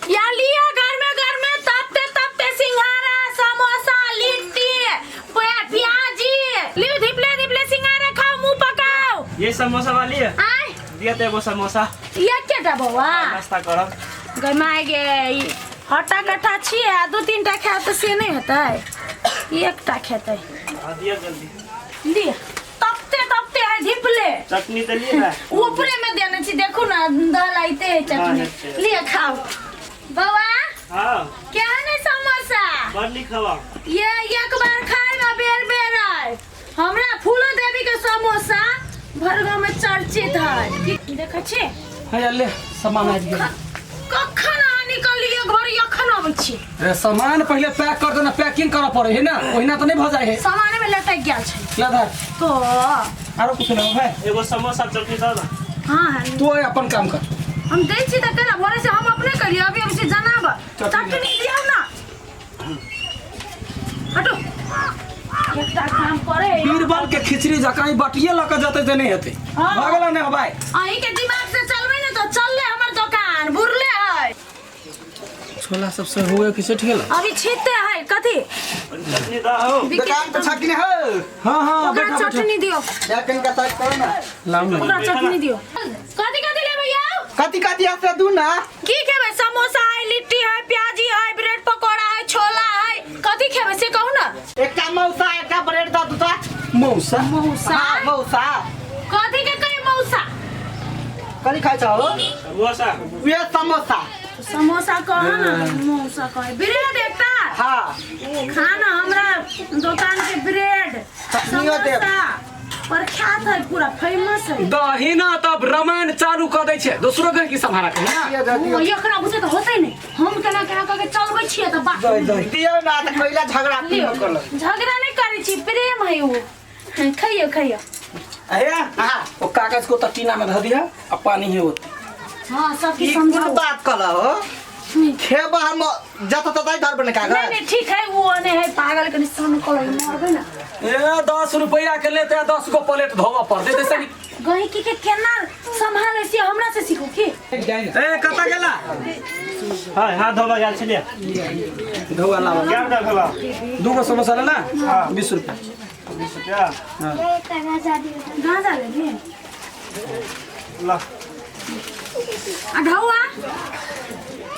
या लिया गरमे गरमे तपते तपते सिंघाड़ा समोसा लिट्टी प्याजी लियो धिपले धिपले सिंघाड़ा खाओ मुंह पकाओ। ये समोसा वाली है। आय दिया तो एगो समोसा। ये केटा बौआ? नाश्ता करो। गै माय गे, ई हट्टा कट्टा छियै आ दू तीन टा खायब तऽ से नहि हेतै, एकटा खेतै। हाँ, दिया जल्दी। लिअ तपते तपते है धिपले। चटनी तो लिए है। ऊपरे में देने छी, देखू ना दल आइते है चटनी। हाँ, अच्छा। लिअ खाओ बौआ। हाँ। केहन है समोसा? बड़ निक हवा। ये एक बार खाए में बेर बेर आए। हमरा फूलो देवी के समोसा भरगांव में चर्चित है। की देखै छी? हाँ ले सामान आबि गेल। कखन अहाँ निकललियै घर, एखन अबै छी? रे सामान पहिले पैक कर दो ना, पैकिंग करऽ पड़े है ना, ओहिना तऽ नहीं भऽ जाइ है। सामाने में लटक गेल छै। ला धर। तो आरो कुछ लेबो भाई? एगो समोसा चटनी दऽ ना। हाँ हाँ। तू अपन काम कर। हम दै छी तऽ केना भोरे से हम अपने करियै, अभी अभी से जनाब। चटनी। चटनी दियौ ना। हटो, एकटा काम करे। बीरबल के खिचड़ी जकाँ ई बटिये लऽ कऽ जेतै तऽ नहि हेतै। हाँ। भऽ गेलै ने भाई? अहीं के दिमाग से चलबै ने तऽ चलले हमर दोकान बुरले है। छोला सबसे हुए कि सठ गेल? अभी छीते है कथी? चटनी दऽ हो। दुकान पे छकी नहीं हो। हाँ हाँ। ओकरा बैठा बैठा। चटनी दियौ। या कहीं का साइड करो ना। लाउ ने। ओकरा चटनी दियौ। कथी कथी लेबै यौ? कथी कथी आसे दू ना। की खेबै? समोसा है, लिट्टी है, प्याजी है, ब्रेड पकौड़ा है, छोला है, कथी खेबै से कहू ना। एकटा मौसा एकटा ब्रेड दऽ दू तऽ। मौसा? मौसा? हाँ मौसा। कथी के कही मौसा? कथी खाइ छहो? समोसा। उहे समोसा। समोसा कह ना, मौसा कहे। ब्रेड एकटा? हाँ। खाना हमरा दुकान के ब्रेड चटनियो देब। समोसा प्रख्यात है, पूरा फेमस है। दही ना तब रामायण चालू कऽ दै छै, दोसरो के की सम्हारा के ना। दियौ दऽ ओ दियौ। एकरा बुझे तऽ होतै नहि, हम केना केना कऽ के चलबै छियै तऽ बात। दही दही। दियौ ना तऽ कैला झगड़ा लियौ। करल। झगड़ा नहि करै छी, प्रेम है ओ। खैयौ खैयौ। अहे हाँ। ओ कागज को तऽ टीना में धऽ दिहा आ पानी है ओते। हाँ सब ई की कोन समझाओ। बात कहल हो? खेब हम जत तत धरबै ने नहीं कागज। नहीं ठीक है, वो ने है पागल के निशान कल मरबै ना। ए 10 रुपया के लेते 10 गो प्लेट धोबऽ पड़तै तऽ सही। गहिकी के केना संभाले से हमरा से सीखू की? ए कतऽ गेला? हाँ हाथ धोबा गेल छलियै। धोआ लावा। क्या रुपया भेला? दू गो समोसा लेना? हाँ। 20 रुपया। 20 रुपया। गांजा लेबी? ला। आ ढौआ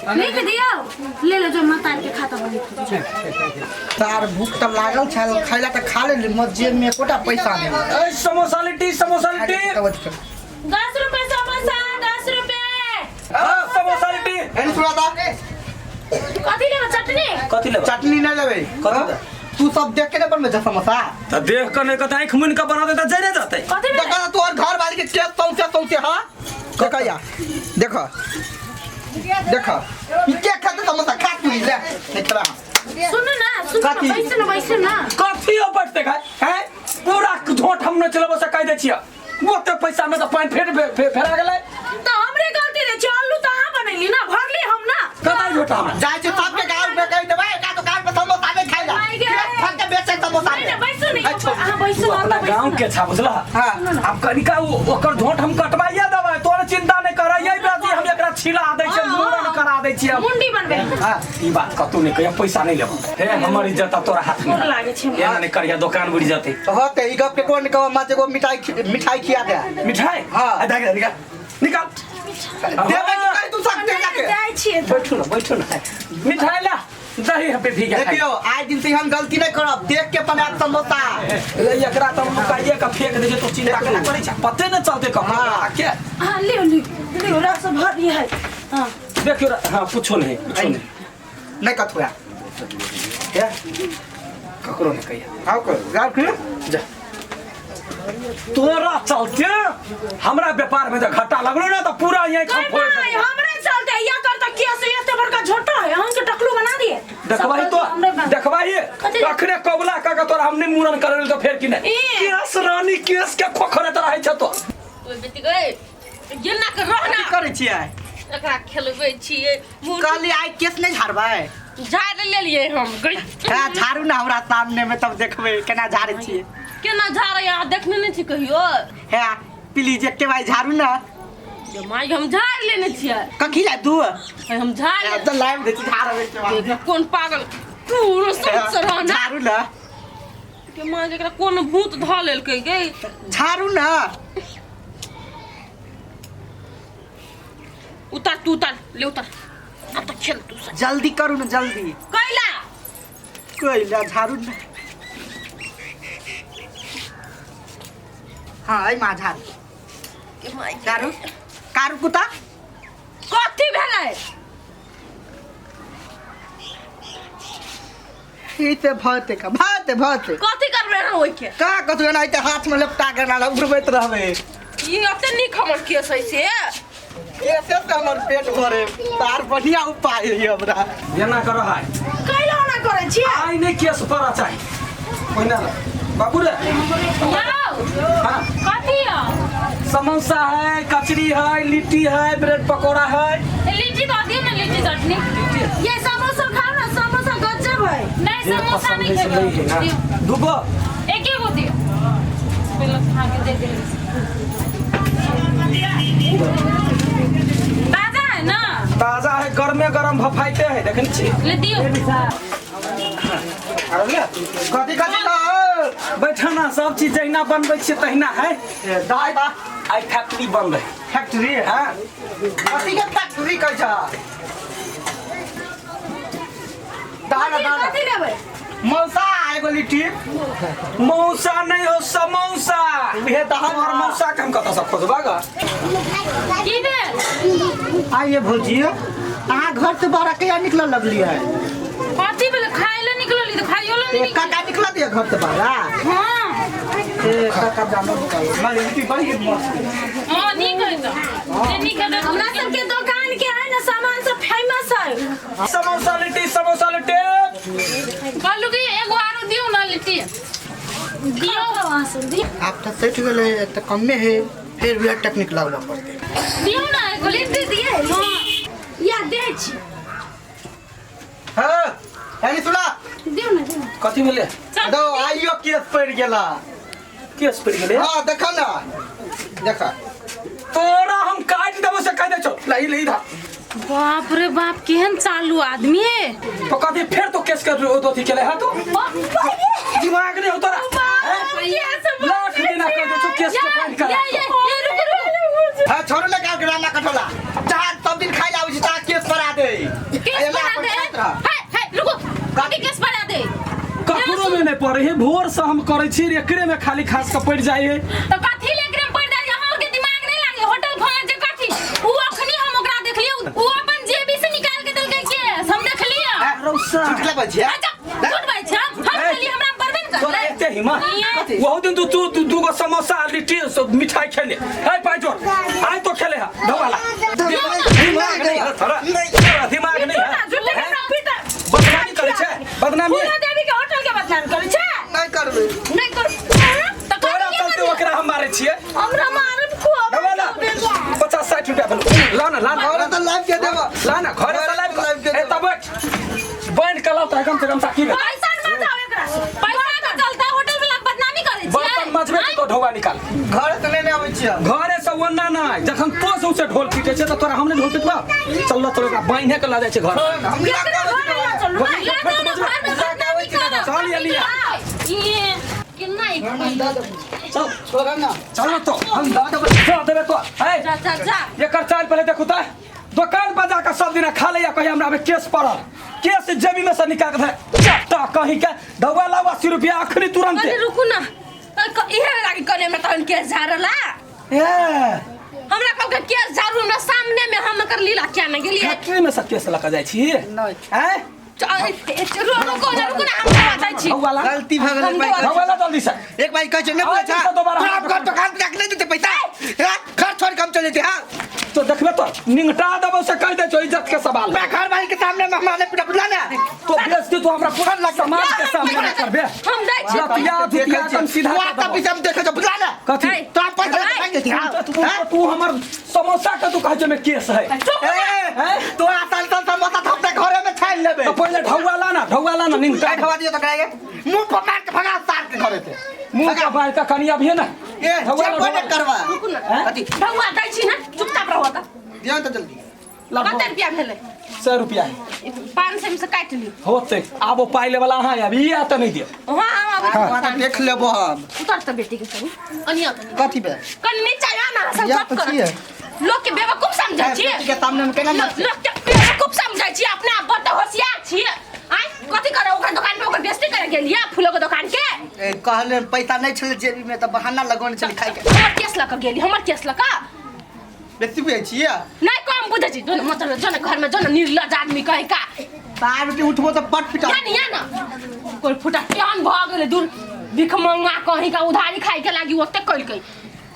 लिख दियौ, ले लो जो मतार के खाता पर लिख दियौ। तार भूख तऽ लागल छल, खैला तऽ खा लेली, मगर जेब में एकोटा पैसा नहि। ए समोसा लिट्टी, समोसा लिट्टी। 10 रुपए समोसा, 10 रुपए। हाँ, समोसा लिट्टी। एने सुना ता। कथी लेबै? चटनी? कथी लेबै? चटनी नहि लेबै। कथी? तू सब देख के नहि बनबै छ समोसा? तऽ देख कऽ नहि कतऽ आँखि मुनि कऽ बना देतै जरे जेतै। कथी लेबै? देखा तोहर घर वाली के केस सौंसे सौंसे। हाँ देखा देखा देखा ई के खाते समोसा? खा तू ले नहीं खेला। सुनू ना सुनू ना। कथी? बैसू ना बैसू ना। कथी हो बैठते खाय हैं? पूरा झोट हम नहि चलेबो से कहि दै छियै, ओते पैसा में तऽ पानि फेर फेरा गेलै। तऽ हमरे गलती रहै छै, आलू तऽ अहाँ बनेली ना, भरली हम ना। कतऽ झोटा हमरा? जाइ छै सबके गाँव में कहि देबै एका दुकान पर समोसा नहि खाइ ला। माय गे। फल के बेचै समोसा। नहीं नहीं बैसू नहीं, अच्छा। अहाँ बैसू तू ना। अपना ओतऽ बैसू गाँव ना। के छा बुझला? हाँ। आब कनिका ओकर झोट हम कटवाइए देबै, तोर चिंता नहि कर। यही बेटी हम एकरा छिला दै छियै, हाँ, मूड़न हाँ। करा दै छियै। मुंडी बनबै। हाँ, ई बात कतौ नहि कहिया, पैसा नहि लेबो। हे हमर इज्जत आब तोरा हाथ में। गोर लागै छै हमरा। एना नहि करिया, दोकान बुड़ि जेतै। हाँ तऽ ई गप के कोन कहो, माँ एगो मिठाई मिठाई खिया दे। मिठाई? हाँ। आ, दे, निकाल निकाल। देबै कि कहि तू सकते जाके? जाइ छियै तऽ। बैठू ना बैठू ना, मिठाई ला दही पे भीगा खाइ। देखियो आइ दिन से हम गलती नहीं करब, देख के बनायब समोसा। ले एकरा तऽ हम लुकाइए के फेंक दै छियै, तू चिंता केना करै छै, पते नहि चलतै ककरो। हाँ। के हाँ लियो लियो लियो, रस भरी है। हाँ देखियो हाँ कुछो नहीं कुछो नहीं। नहीं कथुआ हे ककरो नहीं कहिया। हाँ कर गाँव के जा तोरा चलते हमरा व्यापार में जब घाटा लगलो ना तो पूरा यहीं गई खम फोड़ भाई, देलियै। हमरे चलते या कर त किया से एते बड़का झोटा है, अहाँ के टकलू बना दिए। देखबाही सब तो गलती हमरे बा। देखबाही। कथी? अखने कबला का के तोरा हम नहीं मुड़न करल तो फेर की नहीं। ई। केस रानी केस के खोखरत रहै छ तो। ओहि बेटी गई गेना के रहना। की करै छियै? एकरा खेलबै छियै। कहली आइ केस नहि झाड़बै? झाड़ लेलियै हम गई। हाँ झाड़ू ना हमरा सामने में, तब देखबै केना झाड़ै छियै। केना झाड़ै अहाँ देखने नहि छी कहियो? है प्लीज एके बार झाड़ू ना। ये माई हम झाड़ लेने छियै। कखी ला तू हम झाड़ तो लाइव दे झाड़ आबै छै। देख कोन पागल तू सब सराना झाड़ू ना के माँ जकरा कोन भूत ध लेलकै गे। झाड़ू ना उतार तू उतार ले उतार अब तो खेल तू सब। जल्दी करू ना जल्दी। कैला कैला झाड़ू ना। हाँ आई माँ झाड़ू के माई झाड़ू कारू कुत्ता कथी भेलै? ई ते भते का भते भते कथी करबै हम ओइ के? का कथु ना ते हाथ में लपटा के ना उड़बैत रहबे। ई अते नीक हमर केस है से कैसे से हमर पेट भरे तार बढ़िया उपाय है हमरा। एना करो हाय कैला ना करै छियै? आइ नहीं केस पड़ा चाही पहिने बाबू रे। हाँ कथी है? समोसा है, कचरी है, लिट्टी है, ब्रेड पकौड़ा है। लिट्टी दऽ दियौ ने, लिट्टी चटनी। ये समोसा खाओ ना, समोसा गजब है। नहीं समोसा नहीं खेबै। दूगो एके गो दियौ पहिले खा के देख लेबै। ताजा है ना? ताजा है, गर्मे गरम भफाइते है देखने छी। ले दियौ। अरे कथी कथी बैठा ना, सब चीज जहिना बनबै छियै तहिना है। दाइ बा आई फैक्ट्री बनलै। फैक्ट्री? हाँ कथी के फैक्ट्री कहै छ? दाना दाना कथी लेबै? मौसा एगो लिट्टी। मौसा नहीं हो समोसा। उहे दहन हमर मौसा के हम कतऽ से खोजबा गा? की भेल? आइए भौजी अहाँ घर से बाहर कहिया निकलऽ लगलियै? कथी भेल? खाइ लए निकलली तऽ खाइयो लए ए निकलली। काका निकल दिया घर से बाहर? हाँ ए काका जानो निकल मारे लिट्टी बड़ी मस्त। हाँ नीक है तऽ जे नीक है तऽ हमरा सबके दुकान के है ना सामान सब फेमस है। समोसा लिट्टी, समोसा लिट्टी। कहलू कि एगो आरो दियौ ना लिट्टी दियौ। आप तो सठि गेलै तऽ कमे है फिर भी टेक्निक लागल पड़तै। दियौ ना एगो लिट्टी दियै। हाँ या दै छी। हाँ यानी सुना दियौ ना दियौ। कथी भेलै? दो आइयो केस पड़ि गेला। केस पड़ि गेलै? हाँ देखा ना देखा तोरा हम काटि देबो से कहि दै छौ। ले ले इधर। बाप रे बाप केहन चालू आदमी है। तो कथी फेर तो केस कर अथी केले है तू? दिमाग नहीं हो तोरा? लाख देना कह दै छौ केस के फाइन करा। ये ये रुक रुक। हाँ छोड़ो ना काम कराना कठोला जहाँ सब दिन खाइ आबै छी तहाँ केस पड़ा दे। केस पड़ा दे। हे हे रुको कथी केस पड़ा दे? ककरो में नहीं पड़े है, भोर से हम करै छी एकरे में खाली खास के पड़ जाय है। तो कथी ले एकरे में पड़ जाय? अहाँ के दिमाग नहीं लागे होटल खोले जे कथी उ अखनी हम ओकरा देखलियै उ अपन जेबी से निकाल के देलकै केस हम देखलियै। रौसा झूठ बाजै छै? अच्छा झूठ बाजै छै? हम कहलियै हमरा पड़बे ने तोरा करलै। एते हिम्मत? वहु दिन तू तू दूगो समोसा लिट्टी सब मिठाई खेले है पाई जोर आइ तो खेले है ढोवाला। दिमाग नहीं है तोरा, दिमाग नहीं है। बदनामी करै छै, बदनामी फूलो देवी के होटल के बदनाम करै छै। नहीं करबै। नहीं कर त तोरा चलते ओकरा हम मारै छियै। हमरा मारब खूब। ढोवाला 50-60 रुपया भेलो। ला ना ला ना घरे तऽ लाइव के देबो। ला ना घरे से लाइव लाइव के ए तब बैठ बन के लाओ त कम से कम साकी में पैसा न जाओ एकरा से। पैसा के चलते होटल वाला बदनामी करै छै। बर्तन मजबे तो ढोवा निकाल। घरे से लेने आबै छियै। घरे से ओना नहि जखन तो सौंसे ढोल पीटे छै त तोरा हम नहि ढोल पिटबा। चल ल तोरा बान्हे के ल जाइ छै घर। हम केकरा घर में लऽ चलू ना? लऽ जाउ ना घर में बदनामी करब। चल एलिया। ये केना एक चल छोड़ ना चल न तो हम दऽ देबै तो। है जा जा जा एकर चाल पहिले देखू त दुकान पर जाकर सब दिन खा ले कहीं हमरा में केस पड़ल केस जेबी में से निकाल के चट्टा कहीं के धौवा लाओ 80 रुपया अखनी तुरंत। अरे रुकू ना इहे लागी कने में तहन केस झाड़ला। ए हमरा कहलकै केस झाड़ू हमरा सामने में हम एकर लीला किया ने गेलियै? फैक्ट्री में सब केस लगा जाइ छी नहीं। हैं? रुको ना रुको ना हम बताइ छी। धौवा ला गलती भऽ गेलै भाई। धौवा ला जल्दी से। एक भाई कहै छै नहि बुझै छै दोबारा तोरा घर दुकान पर जाके नहि देतै पैसा। घर छोड़ के हम चलि जेतै। हाँ तो देखबे तो निंगटा देबो से कहि दै छौ इज्जत के सवाल। मैं घर वाली के सामने में हमरा नहीं पिटा बुझला ना। तो बेइज्जती तो हमरा पूरा समाज के सामने करबे। हम दै छी। लतिया धुतिया एकदम सीधा तू आता पीछे हम देखै छौ बुझला ना। कथी? तोरा पैसा लेके भागि जेतै। हाँ तू हमर समोसा के तू कहै छै में केस है। ए तोरा साल साल समोसा तऽ अपने घरे में छानि लेबै। तो पहिले ढौआ ला ना, ढौआ ला ना निंगटा ढौआ दियौ तऽ कहेगे मुंह पर मार के भगा सार के घरे से। मुंह के बाल का कनिया भी है ना। ए ढौआ चेक ला, ने करवा रुकू ना। हैं? कथी ढौआ दै छी ना चुपचाप रहो त दियौ त जल्दी ला कते रुपया भेलै 100 रुपया है 500 में से काटि लियौ होते आबो पाइ ले वाला अहाँ आबि ई आ तऽ नहि दिअ हाँ हम आबै छी। वहाँ तऽ देख लेबो हम उतर त बेटी के कनी अनिया कनी कथी पे कनी नीचा आ ना सब या गप तऽ कर छियै। लोग के बेवकूफ समझै छियै बेटी के सामने में केना लोग के बेवकूफ समझै छियै अपना आप बड्ड होशियार छियै आँय कथी करे ओकर दुकान पे ओकर बेइज्जती करे गेलियै फूलो के दुकान के ए, कहले पैसा नहीं छले जेबी में तऽ बहाना लगौने छले खाइ के हमर केस लऽ कऽ गेली हमर केस लऽ कऽ बेसी बुझै छियै नहीं कम बुझै छी जो न मतलब जो न घर में जो न निर्लज आदमी कहे का बाहर बेटी उठबो तऽ पट फिटा या न या न कोई फुटा केहन भऽ गेलै दूर भिख मंगा कहीं का उधारी खाइ के लागी ओते कइलकै।